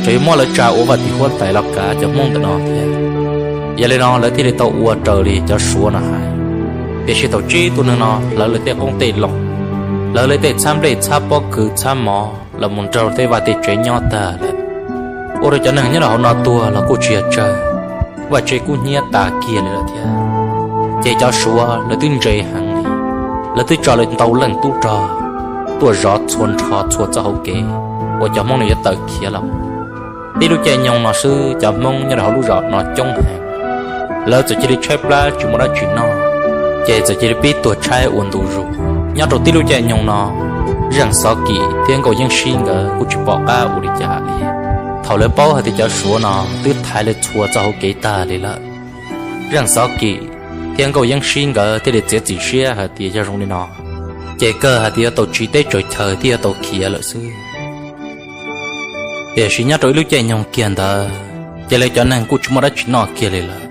tseem yuav muab lawv tsa ua vaj tim huab tais los kav cov Hmoob ntawm no thiab. Yog li no lawv thiaj li tau ua raws li cov Suav no hais. Tiam sis thaum tsib tug neeg no hlawv lawv tej qoob tej loo, hlawv lawv tej txhab nplej txhab pob kws txhab mov los mus nrog tej vaj tej tsev nyob tag lawm, ua rau cov neeg nyob rau hauv no tuag los kuj tsis yog tsawg, vaj tsev kub hnyiab tas kiag li lawm thiab. Ces cov Suav lawv twb ntse heev li, lawv twb tso lawv ntau leej tub rog tuaj zov txhua nrho txhua txoj hauv kev uas cov Hmoob no yuav tawm khiav los. Tib lub caij nyoog no xwb cov Hmoob nyob rau hauv lub zos no coob heev, lawv txawm cia li tshaib plab tsis muaj dab tsi noj, ces txawm cia li pib tuag tshaib ua ntu zus. Nyob rau tib lub caij nyoog no, Zeej Xov Kim thiab Nkauj Yeeb Sib nkawd kuj tsis pom qab ua li cas li. Thaum lawv paub hais tias cov Suav no twb thaiv lawv txhua txoj hauv kev tag li lawm, Zeej Xov Kim thiab Nkauj Yeeb Sib nkawd thiaj li txiav txim siab hais tias yog zoo li no, ces kawg hais tias yuav tau tsiv teb tsaws chaw thiab yuav tau khiav lawm xwb. Tiam sis nyob rau ib lub caij nyoog kiag ntawd, ces lawv cov neeg kuj tsis muaj dab tsi noj kiag li lawm,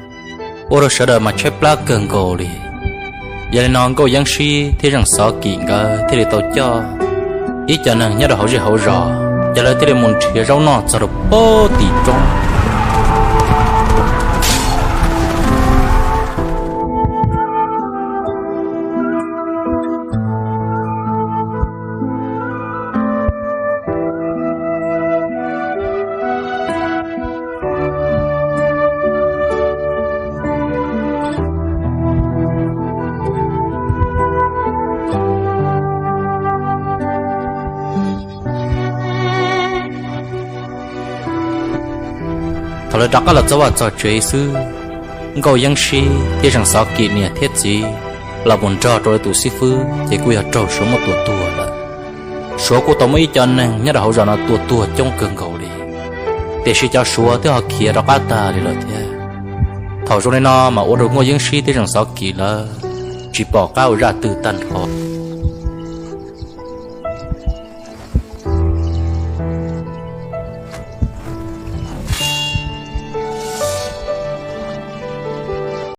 ua rau sawv daws mas tshaib plab kawg nkaus li. Yog li no Nkauj Yeeb Sib thiab Zeej Xov Kim nkawd thiaj li tau coj ib co neeg nyob rau hauv zej hauv zos, ces lawv thiaj li mus nrhiav zaub noj txog rau pem tim roob. Thaum lawv rov qab los txog vaj txog tsev xwb, Nkauj Yeeb Sib thiab Zeej Xov Kim niam thiab txiv los mus nrog rau lawv tus xib fwb ces kuj yog raug Suav muab tua tuag lawm. Suav kuj tau muab ib co neeg nyob rau hauv zos no tua tuag coob kawg nkaus li, tiam sis cov Suav twb ho khiav rov qab tag li lawm thiab. Thaum zoo li no mas ua rau Nkauj Yeeb Sib thiab Zeej Xov Kim lawv tsis pom qab ua zaj twg tag nrho.